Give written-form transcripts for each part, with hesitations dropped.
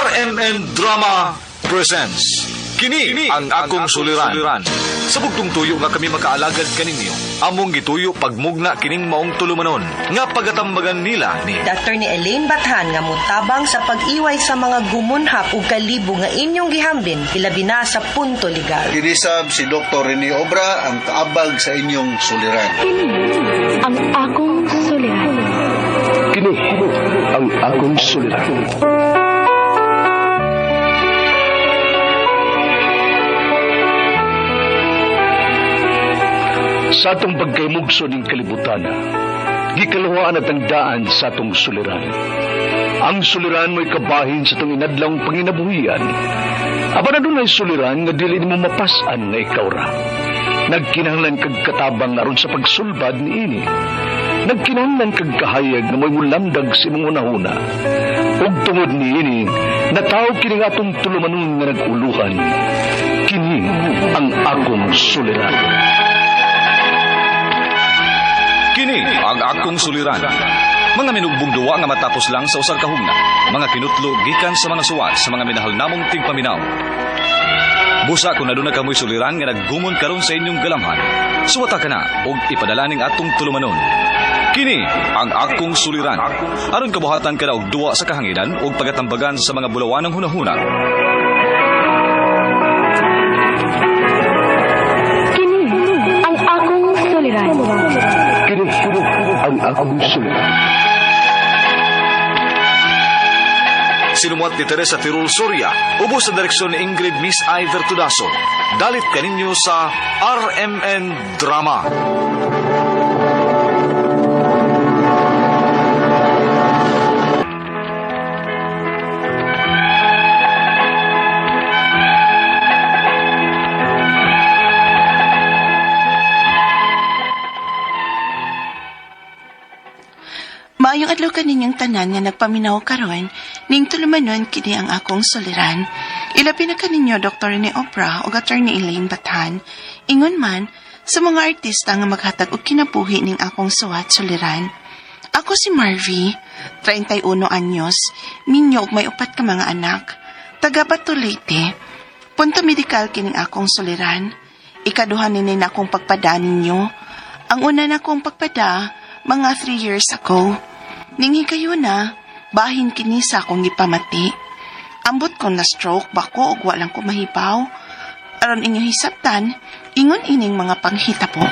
RMN Drama presents Kini ang akong suliran. Sa bugtong tuyo nga kami makaalagad kaninyo, among gituyo pagmugna kining maong tulumanon nga pagatambagan nila ni Dr. ni Elaine Bathan nga mutabang sa pag-iway sa mga gumunhap ug kalibo nga inyong gihambin ilabi na sa punto legal. Kinisab si Dr. Rene Obra ang kaabag sa inyong suliran. Kini ang akong suliran. Kini ang akong suliran. Sa atong pagkaymugso ning kalibutan, gikaluhaan at ang daan sa atong suliran. Ang suliran mo'y kabahin sa atong inadlawng panginabuhian. Apan adunay suliran nga dili nimo mapas-an nga ikaw ra. Nagkinahanglan kag katabang aron sa pagsulbad niini. Nagkinahanglan kag kahayag nga mo'y mulamdag sa imong hunahuna. Ug tungod niini, nataw kini nga atong tulumanon nga nag-uluhan. Kini ang akong suliran. Kini ang akong suliran. Mga minugbong duwa nga matapos lang sa usag ka hugna. Mga kinutlo gikan sa mga suwat sa mga minahal namong tigpaminaw. Busa kung aduna kamoy suliran nga naggumon karon sa inyong galamhan. Suwata ka na og ipadala ning atong tulumanon. Kini ang akong suliran. Aron kabuhatan ka na og duwa sa kahanginan ug pagatambagan sa mga bulawanang hunahuna. Kini ang akong suliran. Kini ang akong suliran. Sinumuat ni Teresa Tirul Soria, ubos sa direksyon ni Ingrid Miss I. Vertudaso. Dalit kaninyo sa RMN Drama. Maayong adlaw kaninyong tanan nga nagpaminaw karon ning tulumanon kini ang akong suliran. Ilabi na kaninyo Dr. ni Oprah ug Attorney Elaine Bathan. Ingon man sa mga artista nga maghatag og kinabuhi ning akong suwat suliran. Ako si Marvy, 31 anyos, minyo ug may upat ka mga anak. Taga Bato, Leyte. Punto medikal kining akong suliran. Ikaduha nini na akong pagpada ninyo. Ang una na akong pagpada, mga 3 years ago. Ningi kayo na, bahin kini sa akong gipamati. Ambot ko na stroke bako og walang ko mahibaw. Aron inyong hisabtan, ingon ining mga panghitabo.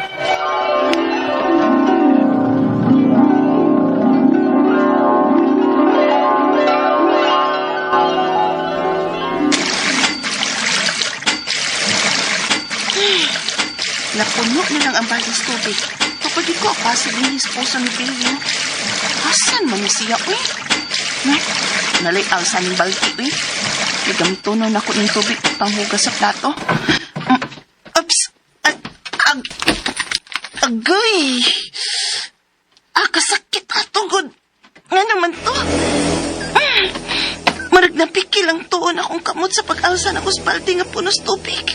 Napuno na lang ang balis tubig. Kapag ko ako sa linis po sa mibilyo. Asan man ni siya, uy? Nalay alsa ning balti, uy. Gigamitonon ako ng tubig panghugas sa plato. Oops! Ag, agay! Ah, kasakit atugod. Nga naman to. Murag napikil ang tuon akong kamot sa pag-alsa na sa balde nga punos tubig.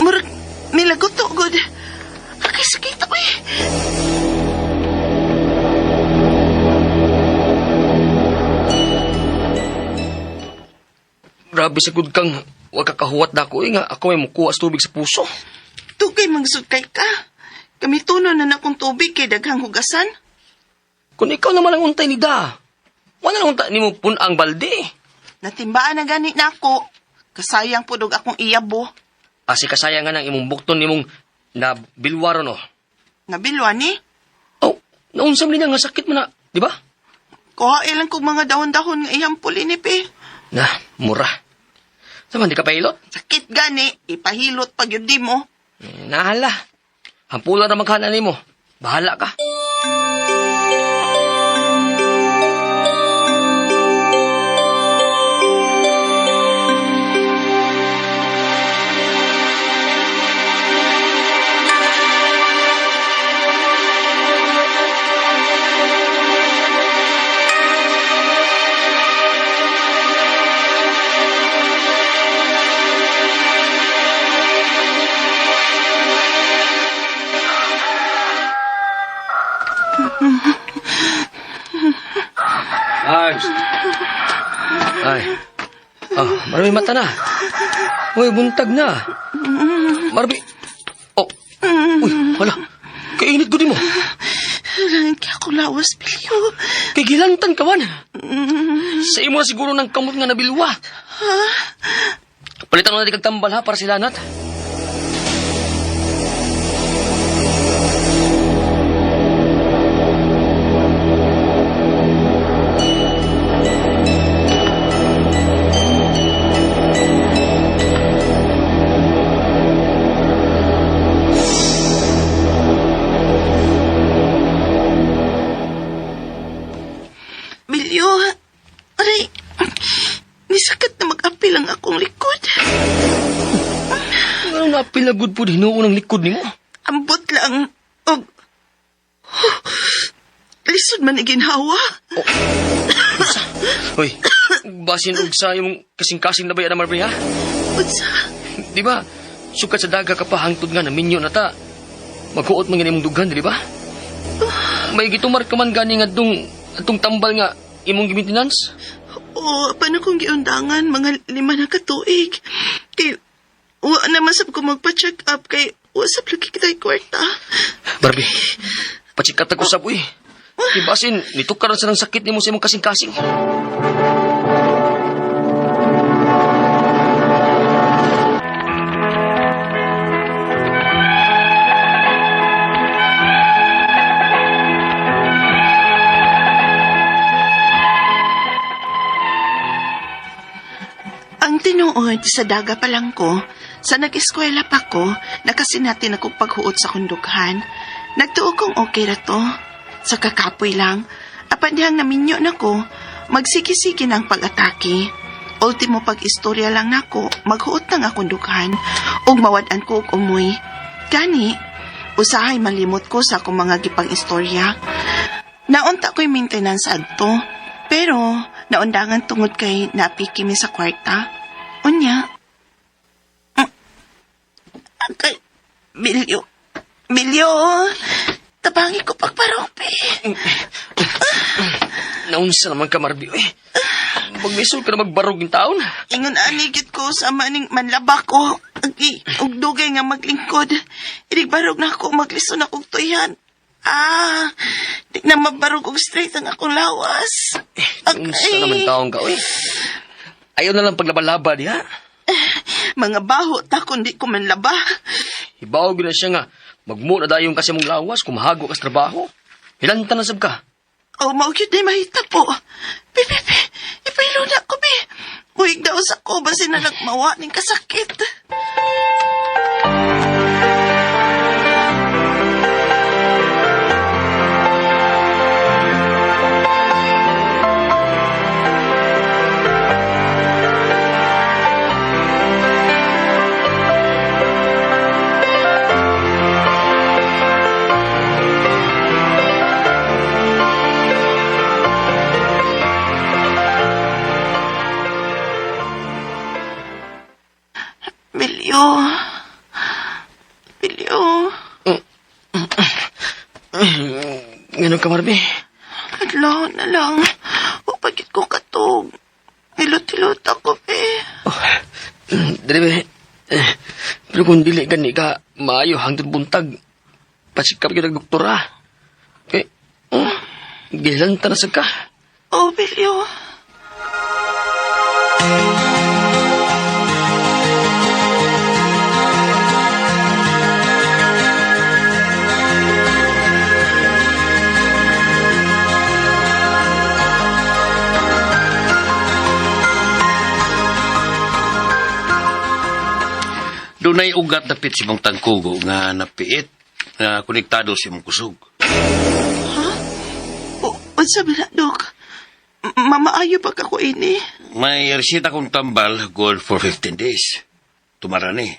Murag nilagot tugod. Agay, sakit, uy. Grabe sa gud kang wa ka kahuwat na ako eh, nga ako may mukuha sa tubig sa puso. Tugay magsukay ka. Kami tuno na nakong tubig kay daghang hugasan. Kung ikaw naman ang untay ni Da, wala na unta nimo pun ang balde. Natimbaan na gani na ako. Kasayang pudog akong iyabo. Asi kasayangan ang imong bukton nimong na bilwaro no. Nabilwa ni. Oh, naunsam niya nga sakit man na, di ba? Kuha ilang kong mga dahon-dahon nga iyang pulinip eh. Na, mura. Sama di ka pailot? Sakit gani, ipahilot pag yun di mo. Eh, nahala. Hampula na maghana nimo. Bahala ka. Ay. Ay. Ah, Marby, mata na. Uy, buntag na. Marby. Oh. Uy, wala. Kainit ko di mo. Kaya ako lawas, Bilyo. Kay gilantan ka man. Sa imo na siguro ng kamot nga nabilwa. Palitan mo na di kag tambal ha para sila nat. Bilyo, aray, nisakat na mag-apil ang akong likod. Ano napilagod po hinuon ang likod nimo? Ambot lang, og... Lisod man iginhawa. Uy, basin og sa imong kasing-kasing na ba yan, Marby, ha? Unsa? Di ba? Sukat sa daga ka pa hangtod nga naminyo na ta. Maghuot man gani imong dughan, di ba? May gitumar ka man gani nga atong tambal nga imong gi-maintenance? O, paano kung giundangan mga 5 na katuig? Kay, wa na masab ko magpa-check up kay wasap lagi kita'y kwarta. Barbie, pachikat ako sab, uy. Di basin, nitukar na sa ng sakit nimo sa imong kasing-kasing. Ang tinuod sa daga pa lang ko, sa nag-eskwela pa ko, nakasinatin ako paghuot sa kundughan. Nagtuo kong okay ra to. Sa kakapoy lang, apan dihang naminyo na ko, magsigi-sige na ang pag-atake. Ultimo pag-istorya lang nako, maghuot na nga kundughan, ug mawad-an ko og umoy. Gani, usahay malimot ko sa akong mga gipang-istorya. Naunta ko'y maintenance adto, pero naundangan tungod kay napiki mi sa kwarta. Unya. Kay, Bilyo, Bilyo, tabangi ko pagparope. Naunsa naman ka, Marby, uy. Maglisod ka na magbarog yung taon. Ingon ani gid ko sa maning manlaba ko. Og dugay nga maglingkod. Inig barog na ako, maglisod na kog tuyan. Ah, di na mabarog og straight ang akong lawas. Unsa naman taong ka, uy. Ayaw na lang paglabalaba diha. Mga baho ta kundi ko manlaba. Hibaw gyud na siya nga magmo na dayon kasi mong lawas kung mahago ka sa trabaho. Hilanta na sab ka. O, mao gyud na mahita po. Bi, bi, bi, ipailo na ko, bi. Buhig daw sa ko, basin na nagmawa ning kasakit. Bilyo. Bilyo. Ganun ka, Marby. Adlaw na lang. O pagit ko katog. Hilot-hilot ako, be. Oh, dili, be. Pero kung dili gani ka, maayo hangtod buntag. Pasikap gyud ang doktora. Kay, oh, gilanta na sa ka. Oh, Bilyo. Dunay ugat dapit si mong tangkugo nga napiit nga konektado sa imong kusog. O, unsa ba na, Dok? Mamaayo pa ka ko ini. May resita kong tambal good for 15 days. Tumara ni.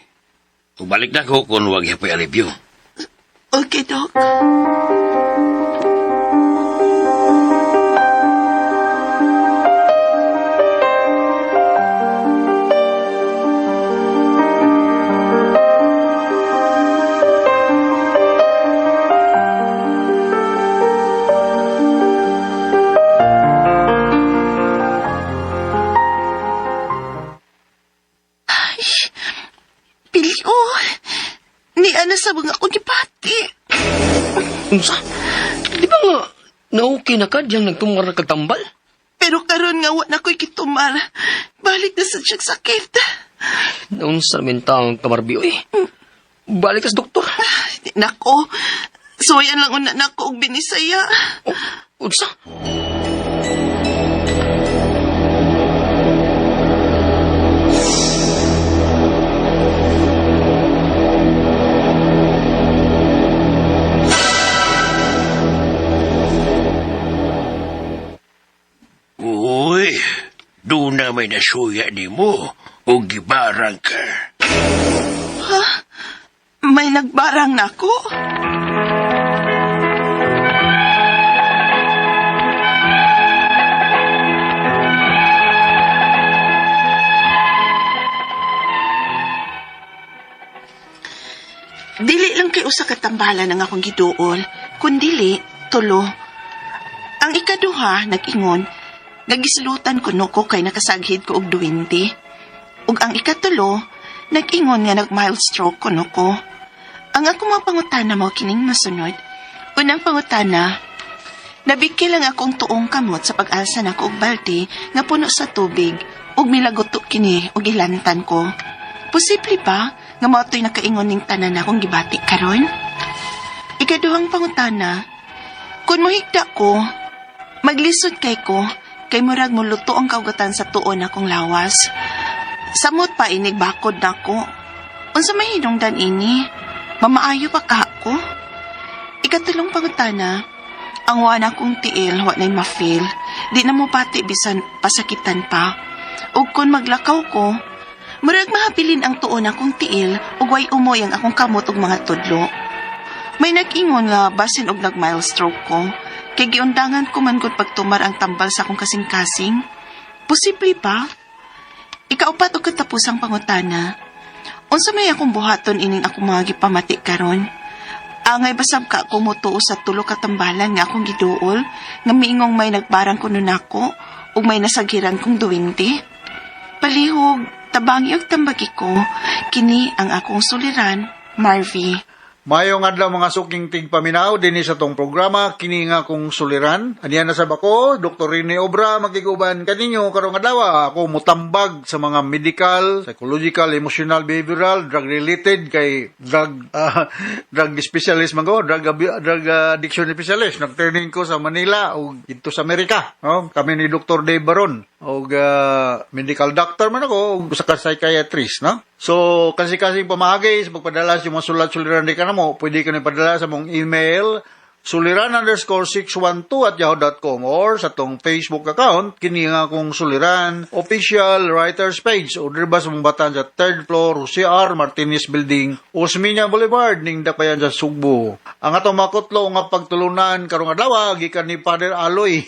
Ubalik na ko kung wag yapoy alibyo. Okay, Dok. sa mga akong gipati. Unsa? Di ba nga, na-okay na ka diyang nagtumar na kagtambal? Pero karon nga wa na ko'y gitumar. Balik na sa siyang sakit. Naunsa namin taong kamarbi, oy. Balik ka sa doktor. Di nako. Suwayan lang una nako og binisaya. Oh, unsa? Uy, doon na may nasuya ni mo o gibarang ka. May nagbarang nako. Dili lang kay usa ka tambalan ang akong giduol, kundili tulo. Ang ikaduha nag-ingon, nagislutan ko ko kay nakasaghid ko og duwende. Ug ang ikatulo, nag-ingon nga nag-mild stroke kuno ko. Ang akong mga pangutana mao kining masunod. Unang pangutana, nabiki lang akong tuong kamot sa pag-alsa nako og balde nga puno sa tubig ug milaguto kini ug ilantan ko. Posible ba nga mao to'y nakaingon ning tanan akong gibati karon? Ikaduhang pangutana, kung mohigda ko, maglisod kay ko, kay murag muluto ang kaugatan sa tuon akong lawas. Samot pa inig bakod nako. Unsa may hinungdan ini? Mamaayo pa ka ako? Ikatulong pangutana, ang wa na akong tiil, wa na'y ma-feel. Di na mo pati bisan pasakitan pa. Ug kung maglakaw ko, murag mahabilin ang tuon akong tiil ug way umoy ang akong kamot ug mga tudlo. May nag-ingon nga basin og nag-mild stroke ko. Kay giundangan ko man gud pagtumar ang tambal sa akong kasing-kasing. Posible ba? Ikaupat og katapusang pangutana. Unsa may akong buhaton ining akong mga gipamati karon? Angay basab ka ako motuo sa tulo ka tambalan nga akong giduol, nga miingong may nagbarang kuno nako ug may nasaghiran kong duwende. Palihog, tabangi og tambagi ko, kini ang akong suliran, Marvy. Mayong adlaw mga suking tigpaminaw dinhi sa tong programa kini nga kong suliran. Aniya na sab ako, Dr. Rene Obra makiguban kaninyo karong adlaw. Ako mutambag sa mga medical, psychological, emotional, behavioral, drug related kay drug drug specialist man ko, drug addiction specialist. Nag-training ko sa Manila ug didto sa Amerika, no? Kami ni Dr. Dave Baron og medical doctor man ako ug usa ka psychiatrist, no? So, kasi-kasing pamahagi sa pagpadala sa mga sulat-suliran di ka na mo, pwede ka na ipadala sa mong email, suliran_612@yahoo.com or sa tong Facebook account, kini nga akong Suliran Official Writers Page o dirba sa mong batan sa 3rd floor, Jose R. Martinez Building, Osmeña Boulevard, ning Dakayan sa Sugbo. Ang atong makutlo nga pagtulunan karong adlaw gikan ni Father Aloy.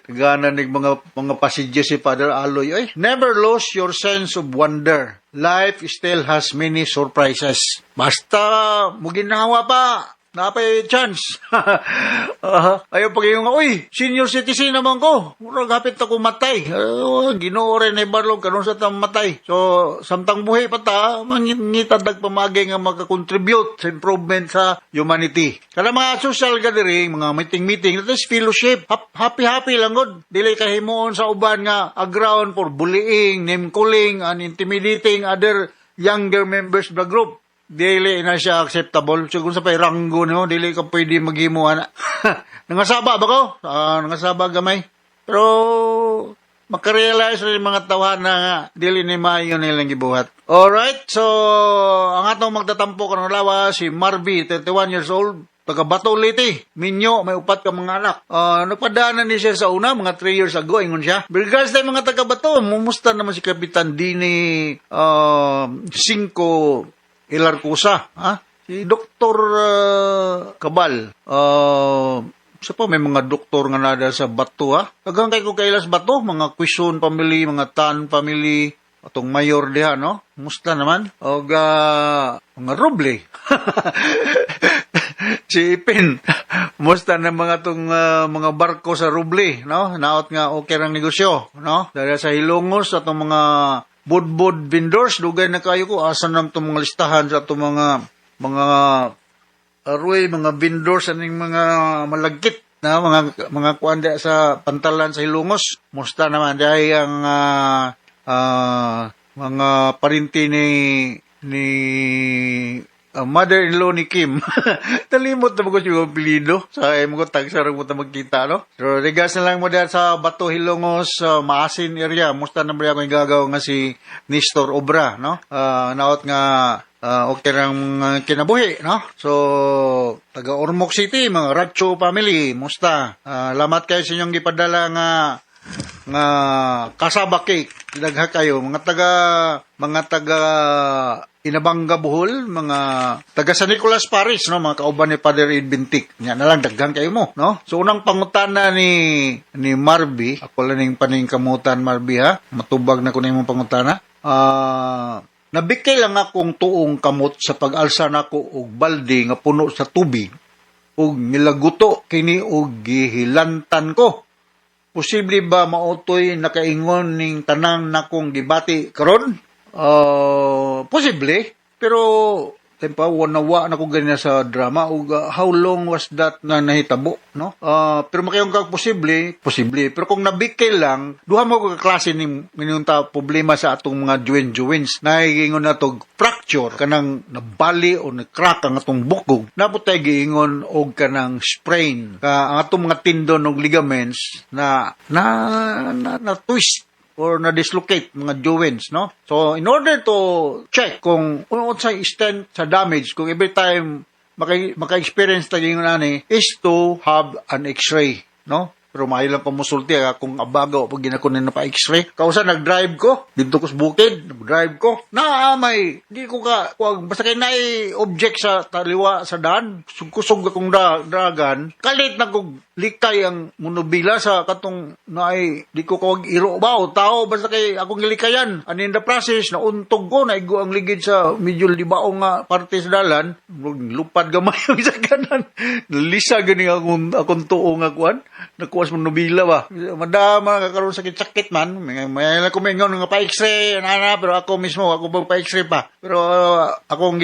Gana nig mga passages si Father Aloy. Oy, never lose your sense of wonder. Life still has many surprises. Basta muginawa pa, napay chance. Ayaw pag nga, uy, senior citizen naman ko. Murag hapit ako matay. Ginoo rin ni Barlog, karon sa tang matay. So, samtang buhi pa ta, mangita pamagay nga makakontribute sa improvement sa humanity. Kada mga social gathering, mga meeting-meeting, that is fellowship. Happy-happy lang gud. Dili kahimuon sa uban nga a ground for bullying, name calling, and intimidating other younger members of the group. Dili na siya acceptable. So, kung sa pay ranggo nimo, dili ka pwede maghimo ana. Nangasaba ba ko? Nangasaba gamay. Pero makarealize rin mga tawahan na nga, dili ni maayo nilang gibuhat. Alright, so ang atong magtatampo karong adlaw si Marvy, 31 years old, taga Bato Leyte, minyo, may upat ka mga anak. Nagpadaanan ni siya sa una, mga 3 years ago, ingon siya. Regards tayo mga taga Bato, mumusta naman si Kapitan Dini Cinco Ilarcusa, ha? Si Dr. Cabal. Sa pa may mga doktor nga nada sa Bato, ha? Daghang kay ko kailas Bato, mga Quezon family, mga Tan family, atong mayor diha, no? Musta naman? Og mga Roble. Si Ipin. Musta na mga tong mga barko sa Roble, no? Naot nga okay rang negosyo, no? Dahil sa Hilongos atong mga budbud vendors, dugay na kayo ko asa na itong mga listahan sa itong mga Mga aroy, mga vendors aning mga malagkit na mga kuan diha sa pantalan sa Hilongos. Musta naman diay ang mga parinti ni ni mother-in-law ni Kim. Talimot na mo ko siya apelyido. Sa mo ko tagsarang mo ta magkita, no? So, regards na lang mo diha sa Bato Hilongos, Maasin area. Musta na ba akong igagaw nga si Nestor Obra, no? Naot nga okay rang kinabuhi, no? So, taga Ormoc City, mga Racho family, musta? Lamat kayo sa inyong gipadala nga nga cassava cake. Dagha kayo mga taga Inabanga, Bohol, mga taga San Nicolas Parish, no, mga kauban ni Father Edwin Tik. Nya na lang, daghan kayo mo, no? So unang pangutana ni Marby, ako lang ning paningkamutan, Marby, ha. Matubag na ko na imong pangutana. Nabikay lang akong tuong kamot sa pag-alsa nako og balde nga puno sa tubig ug nilaguto kini og gihilantan ko. Posible ba mao toy nakaingon ning tanang nakong gibati karon? Posible, pero tempa wanawa na ko ganina sa drama ug how long was that na nahitabo, no? Pero makayong kag posible, posible. Pero kung nabikil lang, duha mo ka klase ning minunta problema sa atong mga joint joints. Nahigingon na tog fracture, kanang nabali o nag-crack ang atong bukog. Napot tay giingon og kanang sprain. Ka ang atong mga tendon og ligaments na twist or na-dislocate mga joints, no? So, in order to check kung unsay extent sa damage, kung every time maka-experience ta ingon ani, is to have an x-ray, no? Pero maayo lang kumusulti kung abaga o pag ginako na pa x-ray. Kausa nag-drive ko, dito ko sa bukid, nag-drive ko. Naamay, di ko ka, kuwag, basta kay naay object sa taliwa sa daan, kusog akong dragan, kalit na kog likay ang monobila sa katong naay, di ko kawag iro ba o tao, basta kay akong gilikayan. And in the process, nauntog ko, naigo ang ligid sa medyo libaong nga parte sa dalan, lupad gamay ang sa kanan. Lisa gani akong tuo nga kuan, nakuha sa monobila ba. Madama kakaroon sakit-sakit man, may lang ko maingon nga pa-x-ray, ana, pero ako mismo, ako pa pa-x-ray pa. Pero akong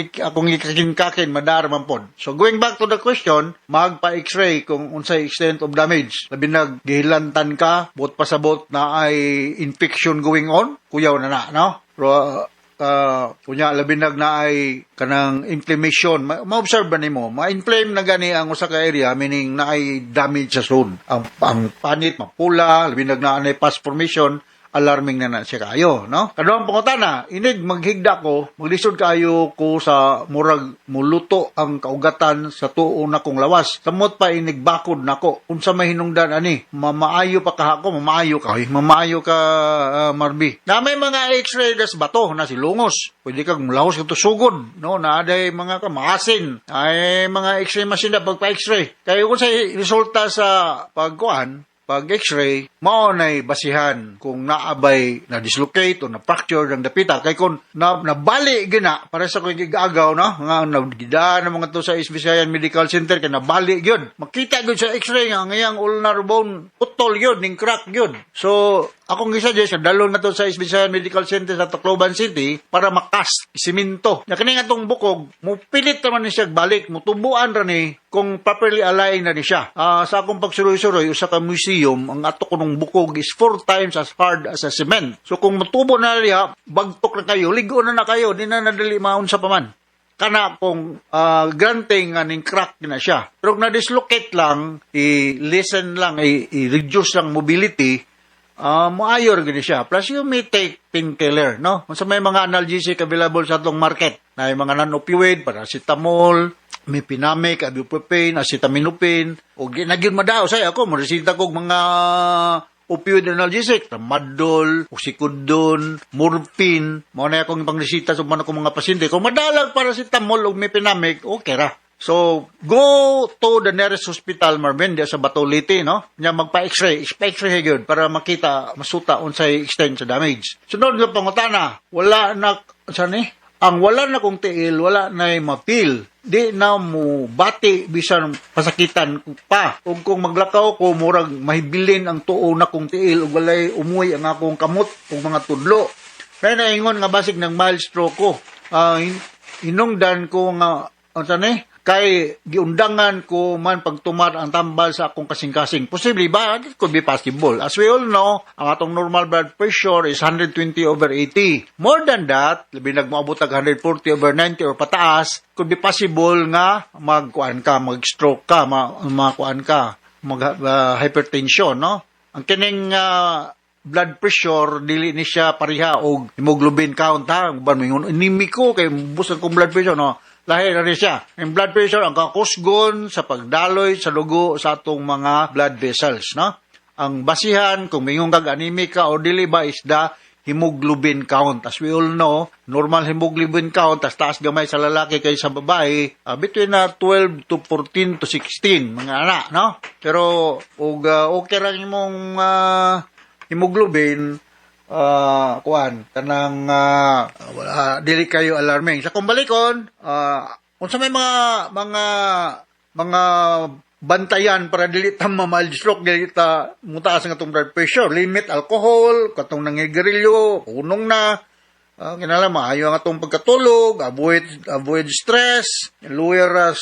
gikakin-kakin, madara man pod. So going back to the question, magpa-x-ray kung unsay extent of damage. Labi nag gihilantan ka, bot pasabot na ay infection going on, kuyaw na na, no? Pero kunya labi nag na ay kanang inflammation, ma-observe ba nimo ma-inflame na gani ang usa ka area, meaning na ay damage sa sud, ang panit mapula, labi nag na ay pus formation, alarming na na siya kayo, no? Kaduhang pangutana, inig maghigda ko, maglisod kayo ko sa murag muluto ang kaugatan sa tuo na kong lawas. Samot pa inig bakod nako. Unsa may hinungdan ani? Mamaayo pa kaha ko, mamaayo ka. Ay, mamaayo ka, Marby. Na may mga x-ray das Bato na si Lungos. Pwede kang mulahos ka sugod, no? Na aday mga ka maasin. Ay mga x-ray machine na pagpa x-ray. Kaya kung sa resulta sa pagkuan, pag x-ray, mao nay basihan kung naabay na dislocate o na fracture ang dapita. Kay kung na, nabali gina, para sa kong gigagaw, no? Nga nagidaan ng mga to sa East Visayan Medical Center, kay nabali gyud. Makita gyud sa x-ray nga ang iyang ulnar bone putol gyud, ning crack gyud. So, akong gisuggest, dalon na to sa East Visayan Medical Center sa Tacloban City para makast, siminto. Na kini nga tong bukog, mupilit naman ni siya balik, mutubuan ra ni kung properly aligned na ni siya. Sa akong pagsuroy-suroy, usa ka museum, ang ato kunong bukog is four times as hard as a cement. So kung mutubo na niya, bagtok na kayo, ligo na na kayo, di na nadali maunsa pa man kana kung granting nga ning crack na siya. Pero kung na-dislocate lang, i-lessen lang, i-reduce lang mobility, moayo ra gid siya. Plus you may take painkiller, no? Kung sa may mga analgesic available sa atong market, na yung mga non-opioid, paracetamol, mefenamic, ibuprofen, acetaminophen, o nagyud madao say ako moresita kog mga opioid analgesic, tramadol, oxycodone, morphine, mao na akong pangresita sa mga akong mga pasyente. Kung madalag paracetamol o mefenamic, okay ra. So, go to the nearest hospital, Marvin, diya sa Bato, Leyte, no? Nya magpa-x-ray, pa-x-ray gyud para makita, masuta unsay extent sa damage. Sunod nga pangutana, wala na sa ni? Ang wala na kong tiil, wala na mapil. Di na mo bati bisan pasakitan ko pa. Ug kung maglakaw ko, murag mahibilin ang tuo na kong tiil ug walay umuy ang akong kamot ug mga tudlo. Kaya naingon nga basig ng mild stroke ko. Hinungdan ko nga Unsa ni? Kay giundangan ko man pagtumar ang tambal sa akong kasing-kasing. Posible ba? It could be possible. As we all know, ang atong normal blood pressure is 120 over 80. More than that, labi nag moabot og 140 over 90 or pataas, could be possible nga magkuan ka, mag-stroke ka, makuan ka, mag hypertension, no? Ang kining blood pressure, dili ni siya pareha og hemoglobin count, ha. Uban moingon, "Anemic ko kay busog kong blood pressure," no? Lahi na rin siya. Ang blood pressure ang kakusgon sa pagdaloy sa dugo sa atong mga blood vessels, no? Ang basihan kung mingon kag anemic ka o dili ba is the hemoglobin count. As we all know, normal hemoglobin count, tas taas gamay sa lalaki kaysa sa babae, between 12 to 14 to 16, mga ana, no? Pero, ug okay ra imong hemoglobin, kuan kanang wala, dili kayo alarming. Sa kung balikon, unsa may mga bantayan para dili ta ma-mild stroke, dili ta mutaas ang atong blood pressure? Limit alcohol, katong nangigarilyo, unong na. Kinahanglan maayo ang atong pagkatulog, avoid stress, lower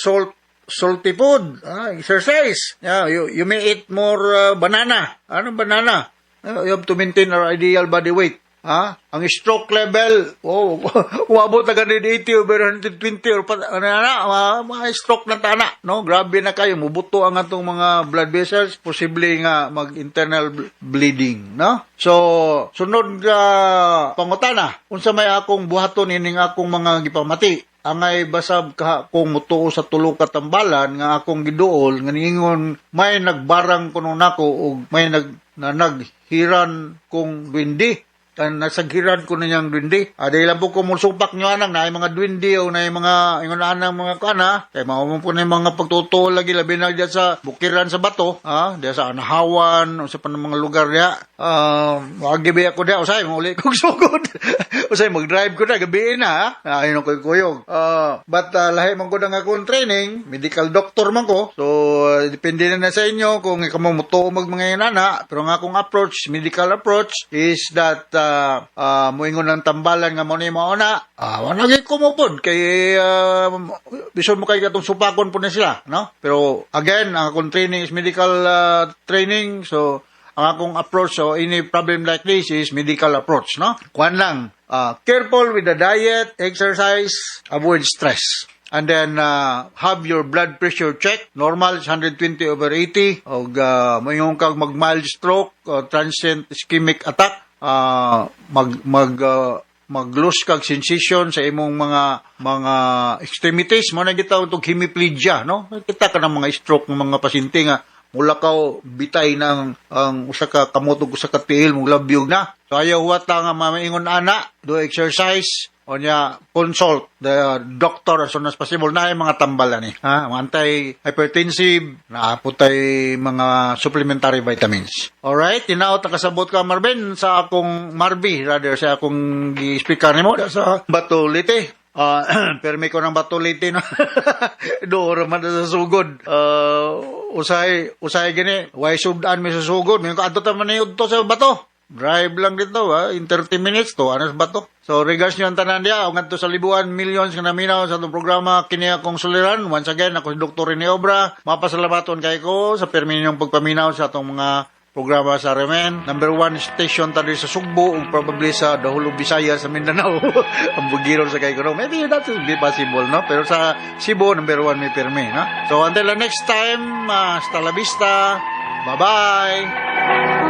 salty food, exercise. Yeah, you may eat more banana. Ano banana? You have to maintain our ideal body weight. Ha? Ang stroke level, oh, umabot na 180 over 120 or pa, ano na, mga stroke na tana, no? Grabe na kayo, mubuto ang atong mga blood vessels, posible nga mag-internal bleeding, no? So, sunod nga pangutana, unsa may akong buhaton ining akong mga gipamati? Angay basab ka kung mutuo sa tulo ka tambalan nga akong giduol nga niingon may nagbarang kuno nako ug may naghiran kong duwende kan nasaghiran ko na niyang duwende. Dahil lang po ko musupak nyo anang na mga duwende o na mga ingon anang mga kana kay mao mo po na yung mga pagtutuo lagi, labi na diyan sa bukiran sa Bato, ha, diyan sa Anahawan o sa pa ng mga lugar diya. Wag gabi ako diya, usay mauli kog sugod. Usay mag-drive ko na gabi na, ha. Ayun ko kuyog. But lahi man ko ng akong training, medical doctor man ko. So depende na sa inyo kung ikaw mo mutuo mag mga inana, pero ang akong approach, medical approach is that moingon ng tambalan nga mo ni mao na, wala gyud ko mo pod kay bison mo kay katong supakon po na sila, no? Pero again, ang akong training is medical training, so ang akong approach, so any problem like this is medical approach, no? Kuan lang, careful with the diet, exercise, avoid stress. And then have your blood pressure check. Normal is 120 over 80. Og moingon kag mag mild stroke o transient ischemic attack, mag mag mag-lose kag sensation sa imong mga extremities mo na gitawag tog hemiplegia, no? Kita ka ng mga stroke ng mga pasyente nga mulakaw bitay ng ang usa ka kamot ug usa ka tiil, mulabyog na. So ayaw huwata nga mamaingon ana, do exercise o niya consult the doctor as soon as possible na yung mga tambalan ni, ha, mga anti-hypertensive na putay, mga supplementary vitamins. Alright, hinaot nakasabot ka, Marvin, sa akong, Marby rather, sa akong gi-speaker nimo sa Bato, Leyte. Permi ko ng Bato, Leyte, no. Doon man sa sugod. Usay usay gini, way sudan mi sa sugod. May kaadto ta man ni udto sa Bato. Drive lang dito, ha? In 30 minutes to, ano sa Bato. So, regards nyo ang tanan diya, o ngadto sa libuan, millions nga naminaw sa atong programa, kini akong suliran. Once again, ako si Dr. Rene Obra. Mapasalamaton kay ko sa permi ninyong pagpaminaw sa atong mga programa sa RMN. Number one station ta diri sa Sugbo ug probably sa the whole of Visayas, sa Mindanao. Ang bugiron sa kay ko. Maybe that will be possible, no? Pero sa Cebu, number one may pirmi, no? So until the next time, hasta la vista. Bye-bye!